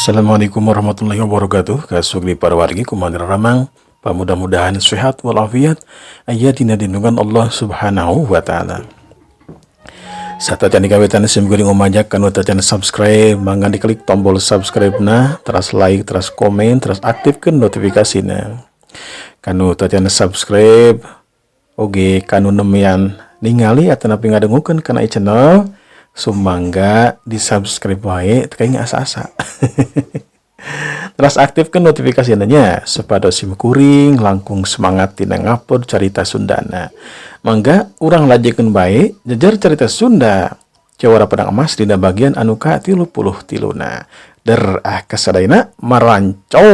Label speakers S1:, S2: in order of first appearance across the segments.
S1: Assalamualaikum warahmatullahi wabarakatuh. Kasugri para wargi, kumaha ramang? Mudah-mudahan sehat walafiat, aya dina lindungan Allah Subhanahu wa Ta'ala. Satacan dikawitan, sim kuring ngomajak kanu tacan subscribe, mangga diklik tombol subscribe na, teras like, teras komen, teras aktifkan notifikasina. Kanu tacan subscribe oge kanu nemian ningali atau napi ngadengukeun kana channel, sumangga di subscribe wae teu asa-asa. Terus aktifkan notifikasinya supados sim kuring langkung semangat tina ngupload carita Sundana. Mangga urang lajengkeun bae jejer carita Sunda Jawara Pedang Emas dina bagian anu ka 33-na. Der ah kasadayana maranco.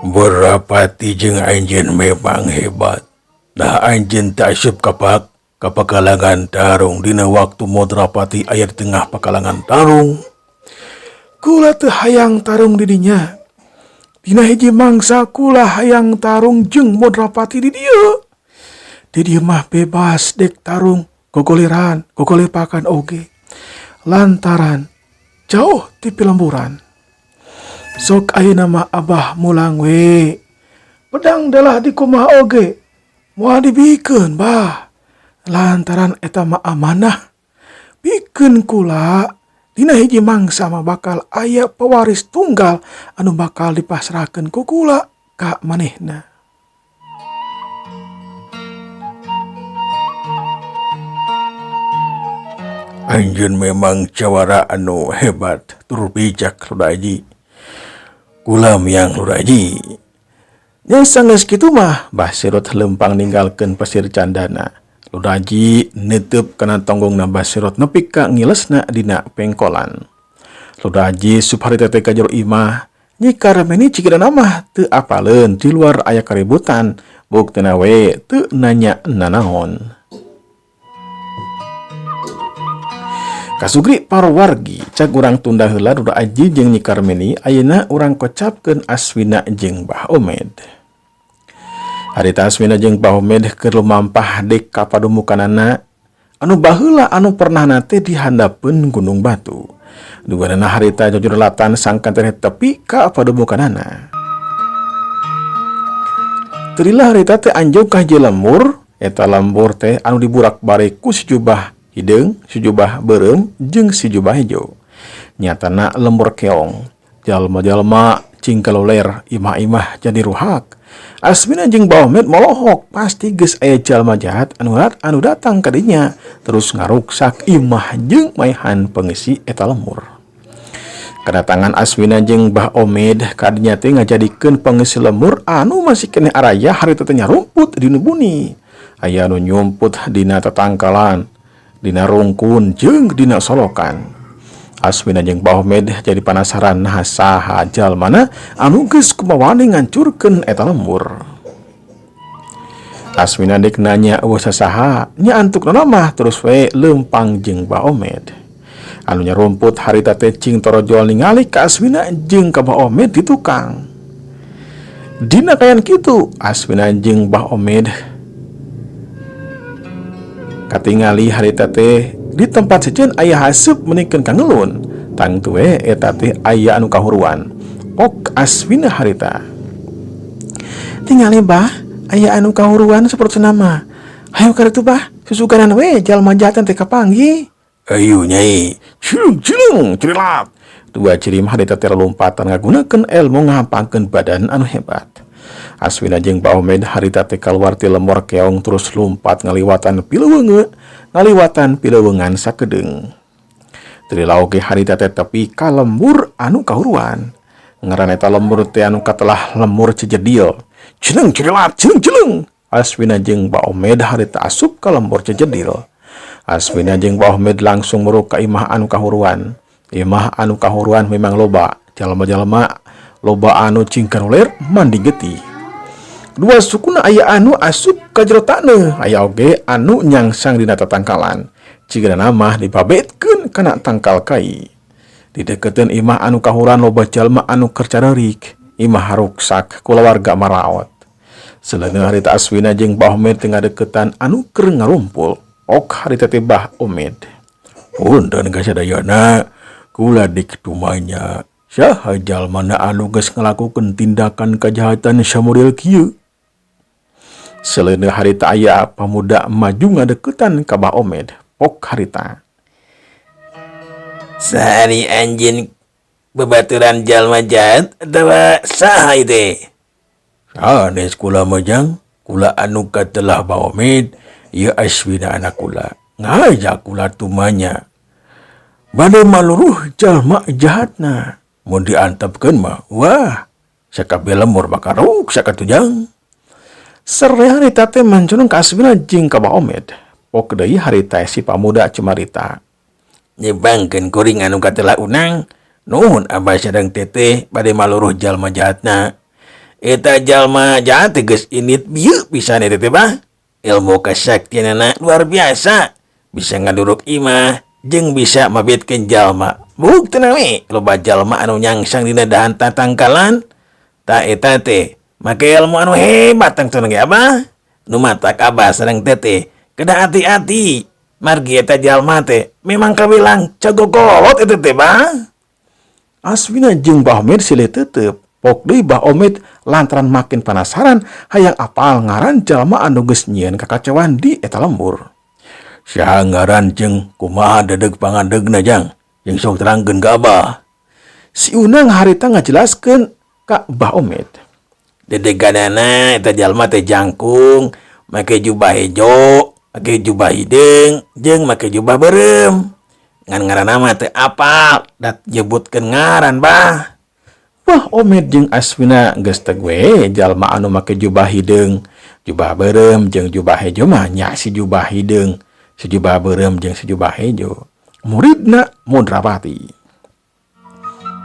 S2: Berapati jeung anjeun memang hebat. Dah anjeun teu asup ka pakalangan tarung dina waktu Modrapati aya di tengah pakalangan tarung.
S1: Kula teu hayang tarung di dinya. Dina hiji mangsa kula hayang tarung jeung Modrapati di dieu. Di dieu mah bebas dek tarung gogoliran, gogolipakan oge. Lantaran jauh ti pilemburan. Sok ayeuna mah Abah mulang we. Pedang dalah di kumaha oge moal dibikeun, Bah. Lantaran eta mah amanah. Bikeun kula dina hiji mangsa mah bakal aya pewaris tunggal anu bakal dipasrahkeun ku kula ka manehna.
S2: Anjeun memang jawara anu hebat tur bijak, Luraji. Kula miang, Luraji.
S1: Nya sanggeus kitu mah Bah Sirot lempang ninggalkeun pasir candana. Luraji netep kana tonggongna Bah Sirot nepi ka ngilesna dina pengkolan. Luraji sup harita teh ka jero imah. Nyi Karmeni cigana mah teu apaleun di luar aya kaributan, buktina we teu nanya nanaon. Kasugri para wargi, cak urang tunda heula Duda Aji jeung Nyi Karmeni, ayeuna urang kocapkeun Aswina jeung Bah Omed. Harita Aswina jeung Bah Omed keur lumampah dek ka padumukanana anu baheula anu pernah teh di handapeun Gunung Batu. Duganana harita jojorlatan sangkan teh tepi ka padumukanana. Teu lila harita teh anjog ka hiji lembur, eta lembur teh anu diburak-barik ku si jubah hideung, si jubah beureum, jeung si jubah hejo. Nyatana lembur keong. Jalma-jalma cing kaloler, imah-imah jadi ruhak. Asmina jeung Bah Omed molohok, pasti geus aya jalma jahat anu datang ka dinya terus ngaruksak imah jeung maehan pengisi eta lembur. Kedatangan Aswina jeung Bah Omed ka dinya teh ngajadikeun pengisi lembur anu masih keneh araya harita teh nyarumput di buni. Aya anu nyumput dina tetangkalan, dina rungkun jeung dina solokan. Aswina jeung Bah Omed jadi penasaran nah saha jalmana anu geus kumawani ngancurkeun eta lembur. Aswina dek nanya eueuh sasaha, nya antukna mah terus we lempang jeung Bah Omed. Anu nyarumput harita teh cing torojol ningali ka Aswina jeung ka Bah Omed di tukang. Dina kayan kitu Aswina jeung Bah Omed katingali harita teh di tempat sejen aya haseup menikeun kangelun. Tangtu we eta teh aya anu kahuruan. Pok Aswina harita. Tingali Bah, aya anu kahuruan seperti nama. Hayo ka ditu Bah, susuganan we jalma jahat teh kapanggih.
S2: Ayo nyai, cilung cilung cirilat.
S1: Dua ciri mah harita teh lompatan ngagunakeun ilmu ngahampangkeun badan anu hebat. Aswina jeung Bah Omed harita teh kaluar ti lembur keong terus lumpat ngaliwatan pileweunge, ngaliwatan pileweungan sakedeung. Teu lila oge harita teh tepi ka lembur anu kahuruan. Ngaran eta lembur teh anu katelah Lembur Cejedil. Cileng cirilat, cileng cileng. Aswina jeung Bah Omed harita asup ka Lembur Cejedil. Aswina jeung Bah Omed langsung meruk ka imah anu kahuruan. Imah anu kahuruan memang loba, jalma-jalma loba anu cingkaruler mandi getih. Dua sukuna aya anu asup ka jero taneuh, aya oge anu nyangsang dina tatangkalan. Cigana mah dibabetkeun kana tangkal kai. Dideketeun imah anu kahuruan loba jalma anu keur carerik, imah ruksak kulawarga maraot. Seleuneuh harita Aswina jeung Bah Omed teh ngadeukeutan anu keur ngarumpul. Pok harita teh Bah Omed.
S2: Punten ka sadayana, kula dik tumanya. Saha jalmana anu geus ngalakukeun tindakan kajahatan samodel kieu?
S1: Seleuneuh harita aya pamuda maju ngadeukeutan ka Bah Omed. Pok harita.
S3: Saha ari anjeun babaturan jalma jahat atawa saha ieu teh?
S2: Sanes kula mah Jang, kula anu katelah Bah Omed, ieu Aswina anak kula. Ngajak kula tumanya. Bade maluruh jalma jahatna. Mun diantepkeun mah, wah, sakabeh lembur bakal ruksak atuh Jang.
S1: Sereh harita teh mancunung ka Aswina jeung ka Bah Omed. Pok deui harita si pamuda cumarita.
S3: Nyebangkeun kuring anu katelah unang, nuhun abah sareng teteh bade maluruh jalma jahatna. Eta jalma jahat teh geus indit bieu pisan eta teh bah. Ilmu kasaktianana luar biasa, bisa ngaduruk imah jeung bisa mabitkeun jalma. Buktina we loba jalma anu nyangsang dina dahan tatangkalan. Tah eta teh make ilmu anu hebat tangtuna ge abah. Nu matak abah sareng teteh kedah hati-hati. Margi eta jalma teh memang kawilang cagogolot eta teh bah.
S1: Aswina jeung Bah Omed silih tetep. Pok deui Bah Omed lantaran makin penasaran hayang apal ngaran jalma anu geus nyieun kakacauan di eta lembur.
S2: Saha ngaran jeung kumaha dedeg pangadegna Jang? Jeung sok terangkeun ka abah.
S1: Si Unang harita ngajelaskeun ka Bah Omed.
S3: Dedeganana eta jalma teh jangkung, make jubah hejo, make jubah hideung, jeung make jubah beureum. Ngan ngaranna mah teu apal, da nyebutkeun ngaran bah.
S1: Bah Omed jeung Aswina geus teg we jalma anu make jubah hideung, jubah beureum jeung jubah hejo mah nya si jubah hideung, si jubah beureum jeung si jubah hejo. Muridna Mudrapati.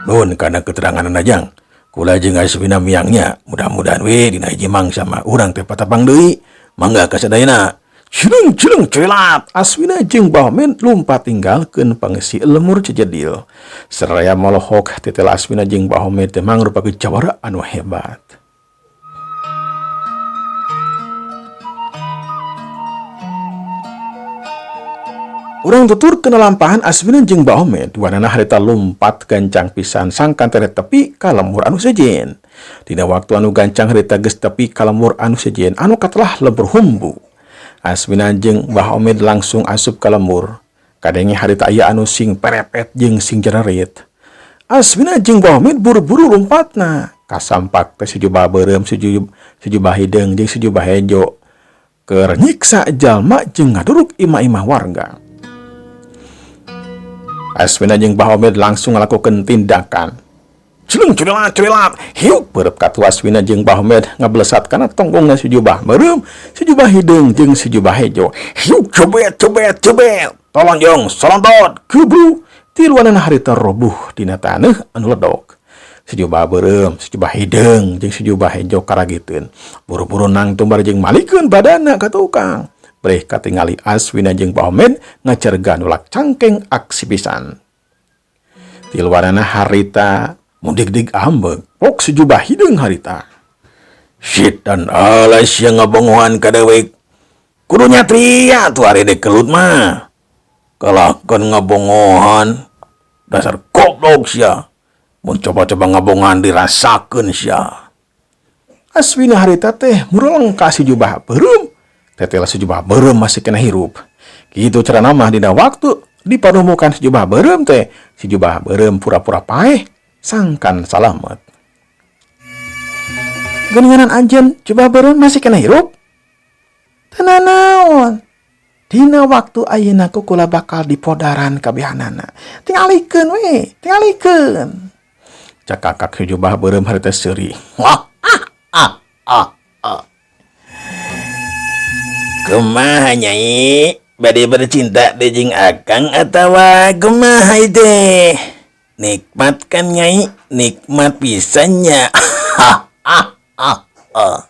S2: Nuhun kana keteranganna Jang. Kula jeung Aswina miangnya, mudah-mudahan we dina hiji mangsa mah urang teh patapang deui. Mangga ka sadayana.
S1: Cileng cileng cilat. Aswina jeung Bah Omed lumpat tinggalkeun pangeusi lemur Cijedil. Saraya molohok tetel Aswina jeung Bah Omed teh mangrupakeun jawara anu hebat. Urang tuturkeun lampahan Aswina jeung Bah Omed, duanana harita lumpat gancang pisan sangkan tere tepi ka lembur anu sejen. Dina waktu anu gancang harita geus tepi ka lembur anu sejen anu katelah lembur humbu. Aswina jeung Bah Omed langsung asup ka lembur. Kadenge harita aya anu sing perepet jeung sing jererit. Aswina jeung Bah Omed buru-buru lumpatna. Kasampak teh si jubah beureum, si jubah hideung jeung si jubah hejo. Keur nyiksa jalma jeung ngaduruk imah-imah warga. Aswina jeung Bah Omed langsung ngalakukeun tindakan. Cileng cilat cilat, hiuk beureub katu Aswina jeung Bah Omed ngablesat kana tonggongna si jubah beureum, si jubah hideung jeung si jubah hejo. Hiuk cobet cobet cobet, tolonjong solontot, kubu tiluanana harita robuh dina taneuh anu ledok. Si jubah beureum, si jubah hideung jeung si jubah hejo karagiteun. Buru-buru nangtung bari jeung malikeun badanna ka tukang. Breh katingali Aswina jeung Bah Omed ngacerga nulak cangkeng aksi pisan. Tiluanana harita mudik-dik ambeg, pok si jubah hideung harita.
S2: Setan alas yang ngabongohan ka dewek. Kudu nyatria tuh ari dek kelut mah. Kalahkan ngabongohan, dasar goblok sia. Mun coba-coba ngabongohan dirasakeun sia.
S1: Aswina harita teh mureleng ka si jubah beureum. Tetel si jubah beureum masih kena hirup. Kitu carana mah dina waktu dipanumukan si jubah beureum teh, si jubah beureum pura-pura paeh sangkan salamet. Geuninganan anjeun jubah beureum masih kena hirup? Teu nanaon. Dina waktu ayeuna ku kula bakal dipodaran kabehanana. Tingalikeun we, tingalikeun. Cakakak si jubah beureum harita seuri.
S3: Wah, ah, ah, ah, ah. Kumaha nyai? Bade bercinta deui jeung akang atawa kumaha ieu teh? Nikmat kan nyai? Nikmat pisannya. Ah, ah, ah, ah.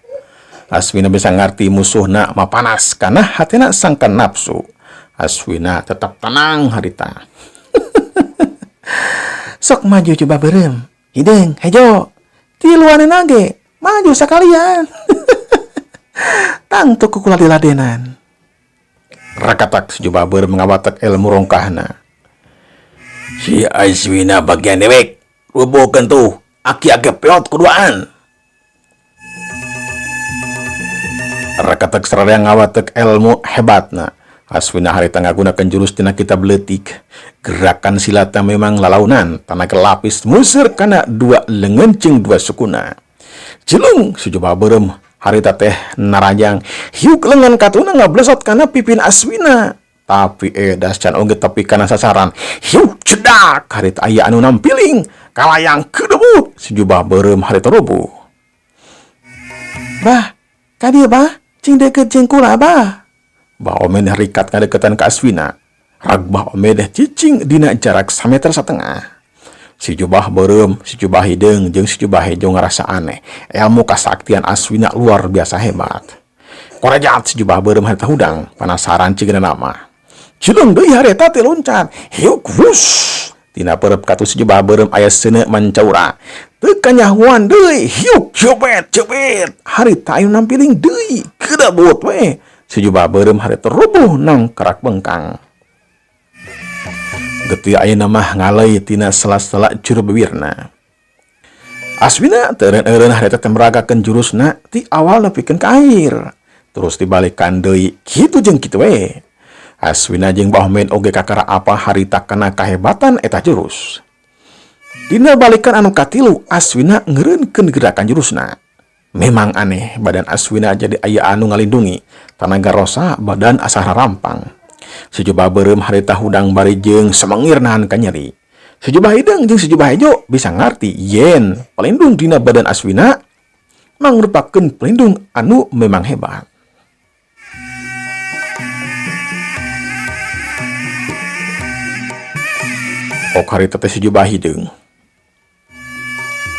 S1: Aswina bisa ngarti musuhna mah panas kana hatina sangkan nafsu. Aswina tetap tenang harita. Sok maju coba beureum. Hideung hejo. Tiluanana ge maju sakalian. Tangtu ku kula diladenan. Rakatak si jubah beureum ngawatek ilmu rongkahna.
S3: Si Aswina bagian dewek rubuhkeun tuh aki-aki peot kuduaan.
S1: Rakatak sararea ngawatek ilmu hebatna. Aswina harita ngagunakeun jurus tina kitab leutik. Gerakan silatna memang lalaunan, tanaga lapis museur kana dua leungeun jeung dua sukuna. Jelung si jubah beureum harita teh narajang hiuk lengan katuna ngablesot kana pipin Aswina. Tapi edas can oge tepi kana sasaran. Hiuk cedak harita aya anu nampiling kalayang kedebut si jubah beureum harita rubuh. Bah, ka dieu bah, cing deukeut jeung kula bah. Bah Omed rikat ngadeukeutan ka Aswina. Rag Bah Omed cicing dina jarak sameter satengah. Si jubah beureum, si jubah hideung jeung si jubah hejo ngarasa aneh. Ilmu kasaktian Aswina luar biasa hebat. Korejat si jubah beureum harita hudang, panasaran cigana nama. Cilung deui harita teh loncat. Hiuk wus. Tina perep katu si jubah beureum aya seuneu mancaura. Teu kanyahoan deui, hiuk jebet jebet. Harita anu nampiling deui, kedebut we. Si jubah beureum harita rubuh nang kerak bengkang. Getih ayeuna mah ngaleuy tina sela-sela jero bibirna. Aswina teu eureun-eureun harita teh meragakeun jurusna ti awal nepikeun ka akhir. Terus dibalikan deui kitu jeung kitu we. Aswina jeung Bah Omed oge kakara apa harita kana kahebatan eta jurus. Dina balikan anu katilu Aswina ngeureunkeun gerakan jurusna. Memang aneh badan Aswina jadi aya anu ngalindungi, tanaga rosa badan asa rampang. Si jubah beureum harita hudang bari jeung semengir nahan kanyeri. Si jubah hideung jeung si jubah hejo bisa ngarti yen pelindung dina badan Aswina mangrupakeun pelindung anu memang hebat. Ok harita teh si jubah hideung.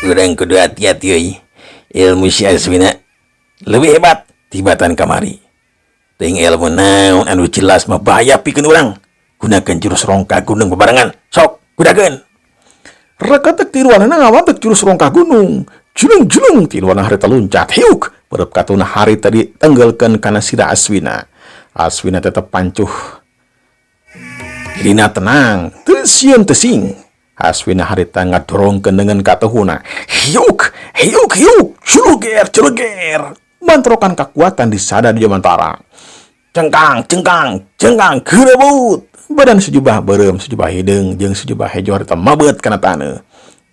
S3: Urang kudu hati-hati euy. Ilmu si Aswina lebih hebat tibatan kamari. Teuing ilmu naon anu jelas mah bahaya pikeun urang. Gunakeun jurus rongka gunung bebarengan. Sok, gunakeun.
S1: Rekatek tiluanana ngawatek jurus rongka gunung. Julung-julung tiluanana harita luncat. Hiuk, perep katuna harita ditenggelkeun kana sira Aswina. Aswina tetep pancuh. Dirina tenang, teu sieun teu sing. Aswina harita ngadorongkeun dengan katuhuna. Hiuk, hiuk, hiuk, juluger, juluger. Bantrokan kekuatan disada di Jomantara. Cengkang, cengkang, cengkang, gerebut. Badan sejubah beureum, sejubah hideung, jeung sejubah hejo harita mabeut kana taneuh.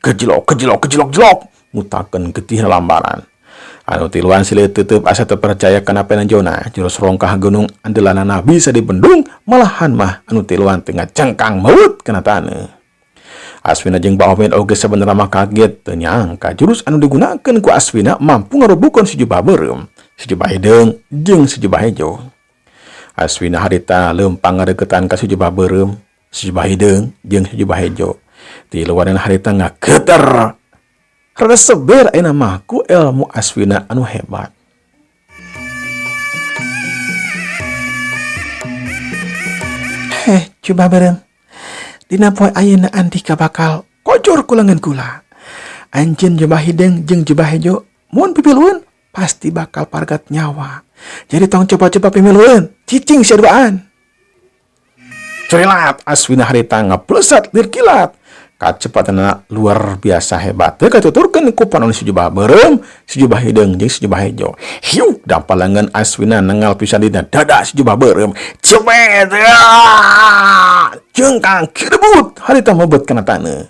S1: Kejlok, kejlok, kejlok, jlok. Mutakeun getih lambaran. Anu tiluan silih tetep asa teu percaya kana penanjona. Jurus rongkah gunung andelanana bisa dibendung, malahan mah anu tiluan tengah cengkang maut kana taneuh. Aswina jeung Bah Omed oge sabenerna mah kaget, teu nyangka jurus anu digunakeun ku Aswina mampu ngarubuhkeun si jubah beureum, si jubah hideung jeung si jubah hejo. Aswina harita leumpang ngadeukeutan ka si jubah beureum, si jubah hideung jeung si jubah hejo. Tiluan harita ngageter. Rada seber ayeuna mah ku ilmu Aswina anu hebat. Heh, jubah beureum. Dina poe ayeuna andika bakal kocor ku leungeun kula. Anjeun jubah hideung jeung jubah hejo mun pipilueun pasti bakal pargat nyawa. Jadi tong coba-coba pimilueun, cicing sia duaan. Curilat Aswina harita ngablesat lir kilat. Kacepatanna luar biasa hebat. Teu katuturkeun ku panon si jubah beureum, si jubah hideung jeung si jubah hejo. Hiuk dampal leungeun Aswina nengal pisan dina dada si jubah beureum. Cebet! Jengkang kirebut harita mebet kana taneuh.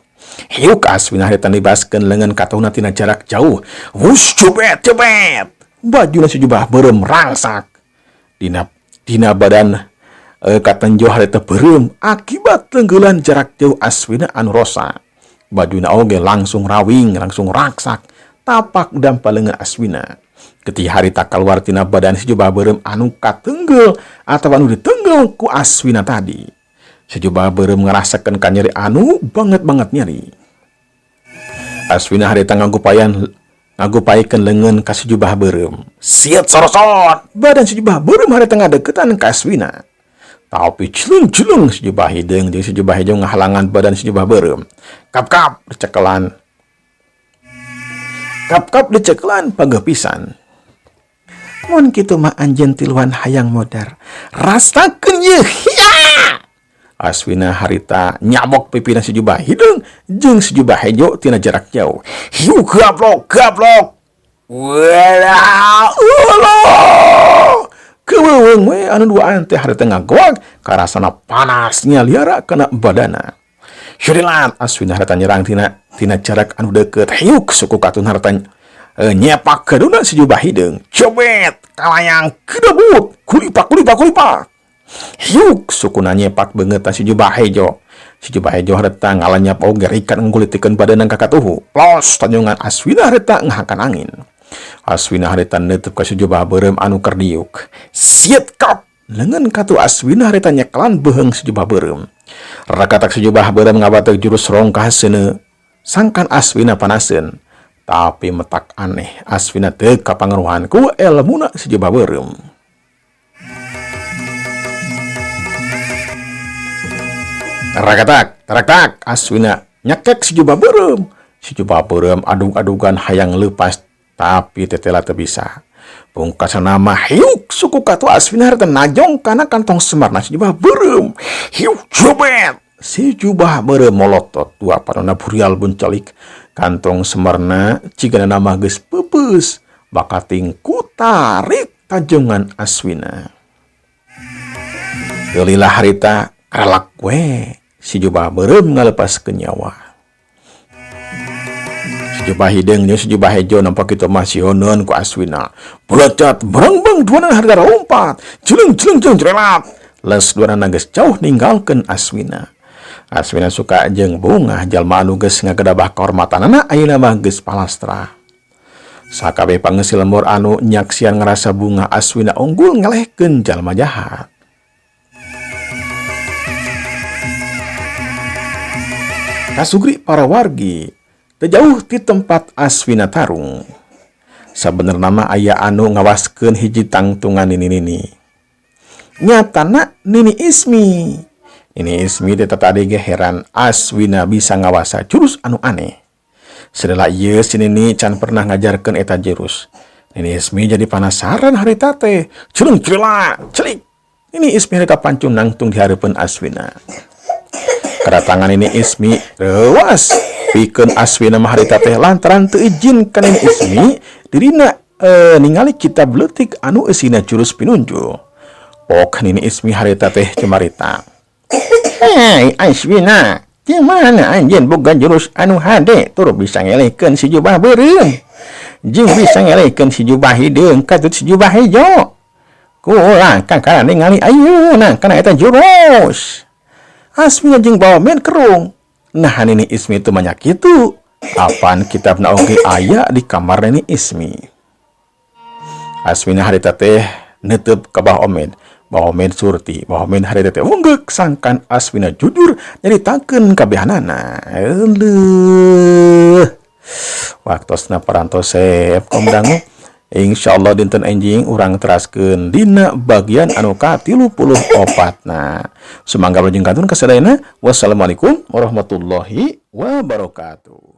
S1: Hiuk Aswina harita nibaskeun leungeun katuhna tina jarak jauh. Wus cebet cebet. Bajuna si jubah beureum rangsak. Dina badan katenjo harita beureum akibat tenggelan jarak jauh Aswina anu rosa. Bajuna oge langsung rawing, langsung raksak, tapak dampal leungeun Aswina. Ketika harita kaluar tina badan si jubah beureum anu katenggel atawa anu ditenggel ku Aswina tadi. Si jubah beureum ngarasakeun kanyeri anu banget-banget nyeri. Aswina harita ngagupaikeun leungeun ka si jubah beureum. Siet sorosot, badan si jubah beureum harita ngadeukeutan ka Aswina. Tapi jelung-jelung si jubah hideung jeung si jubah hejo ngahalangan badan si jubah beureum. Kap-kap dicekelan. Kap-kap dicekelan pageuh pisan. Mun kitu mah anjeun tiluan hayang modar. Rasakeun yeuh hiya! Aswina harita nyabok pipina si jubah hideung jeung si jubah hejo tina jarak jauh. Hiu gablok gablok. Walah, ulah. Keuweung we anu duaan teh harita ngagoag karasana panas nyaliara kana badana. Syurilat Aswina harita nyerang tina tina jarak anu deukeut. Hiuk suku katun harita nyepak kaduna si jubah hideung. Cobet kalayang kedebut kulipak kulipak kulipak. Hiuk sukuna nyepak beungeutna si jubah hejo. Si jubah hejo harita ngalanyap oge rikat nggulitikeun badanna ka katuhu. Plos tanjungan Aswina harita ngahakan angin. Aswina harita neutup ka si jubah beureum anu keur diuk. Siet kap leungeun katu Aswina harita nyekelan beuheung si jubah beureum. Rakatak si jubah beureum ngabateuk jurus rongkah seuneu. Sangkan Aswina panaseun. Tapi metak aneh Aswina teu kapangaruhan ku elmuna si jubah beureum. Rakatak, taraktak, Aswina nyekek si jubah beureum. Si jubah beureum adug-adugan hayang leupas tapi tetela teu bisa. Pungkasan mah hiuk suku katu Aswina harita najong kana kantong semarna si jubah beureum. Hiuk jobet. Si jubah beureum molotot dua panona burial buncalik. Kantong semarna cigana mah geus peupeus bakating kutarik tajongan Aswina. Teu lila harita karalak we si jubah beureum ngalepaskeun nyawa. Si jubah hideung jeung si jubah hejo nampak kitu mah sieun ku Aswina. Belecat berengbeng duanana harita lompat. Jeleng jeleng jeleng jerelat. Les duanana geus jauh ninggalkeun Aswina. Aswina suka jeung bungah jalma anu geus ngagedabah kahormatanana ayeuna mah geus palastra. Sakabeh pangeusi lembur anu nyaksian ngarasa bunga Aswina unggul ngelehkeun jalma jahat. Kasugri para wargi teu jauh ti tempat Aswina tarung. Sabenerna mah aya anu ngawaskeun hiji tangtungan nini-nini. Nyatana Nini Ismi. Nini Ismi teh tadi ge heran Aswina bisa ngawasa jurus anu aneh. Sedela ieu si Nini can pernah ngajarkeun eta jurus. Nini Ismi jadi penasaran harita teh. Celeng celila, celik. Nini Ismi harita pancung nangtung di hareupeun Aswina. Kedatangan Nini Ismi reuas pikeun Aswina mah harita teh lantaran teu izin ka Nini Ismi dirina ningali kitab leutik anu eusina jurus pinunjul. Pok Nini Ismi harita teh cumarita. Hei Aswina, di mana anjeun boga jurus anu hade tur bisa ngelehkeun si jubah beureum jeung bisa ngelehkeun si jubah hideung katut si jubah hejo. Kula kakara ningali ayeuna kana eta jurus. Aswina jeung bawa men kerung. Nah Nini Ismi teu manya kitu. Apan kitabna oge aya di kamar Nini Ismi. Aswina harita teh neuteub ka Bah Omed. Bah Omed surti, Bah Omed harita teh unggek sangkan Aswina jujur nyaritakeun kabehanana. Euleuh. Waktosna parantos sep komdangu. Insyaallah dinten enjing urang teraskeun dina bagian anu ka-34na. Sumangga wilujeng kantun kasadayana. Wassalamualaikum warahmatullahi wabarakatuh.